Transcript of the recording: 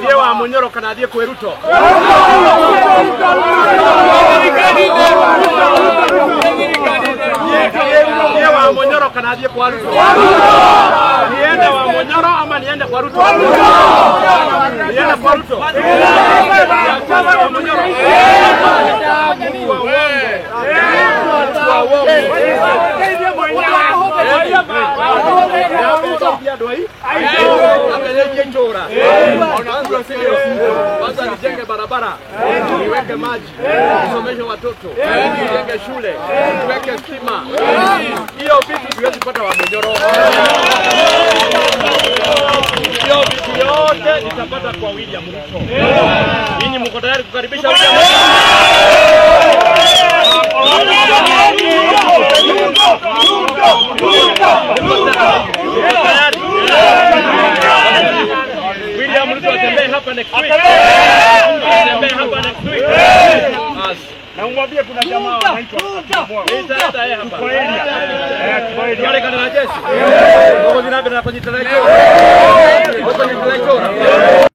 Thiĩ wa Munyoro kana thiĩ kwĩ Ruto? Thiĩ wa Munyoro kana thiĩ kwa Ruto? Niende wa Munyoro ama niende kwa Ruto? Niende kwa Ruto? Wa Munyoro. Wa uongo. Kwanza nijenge barabara, niweke maji, nisomeshe watoto, nijenge shule, niweke stima. Hiyo vitu siwezi kupata wa Munyoro. Hiyo vitu yote nitapata kwa William Ruto. Ninyi mko tayari kukaribisha William Ruto? William Ruto atembee hapa next week. Atembee hapa next week. Na umwambie kuna jamaa anaitwa Nitaenda yeye hapa. Yale kana na jeshi. Ngozi nabe na kujitolea. Ngozi na kujitolea.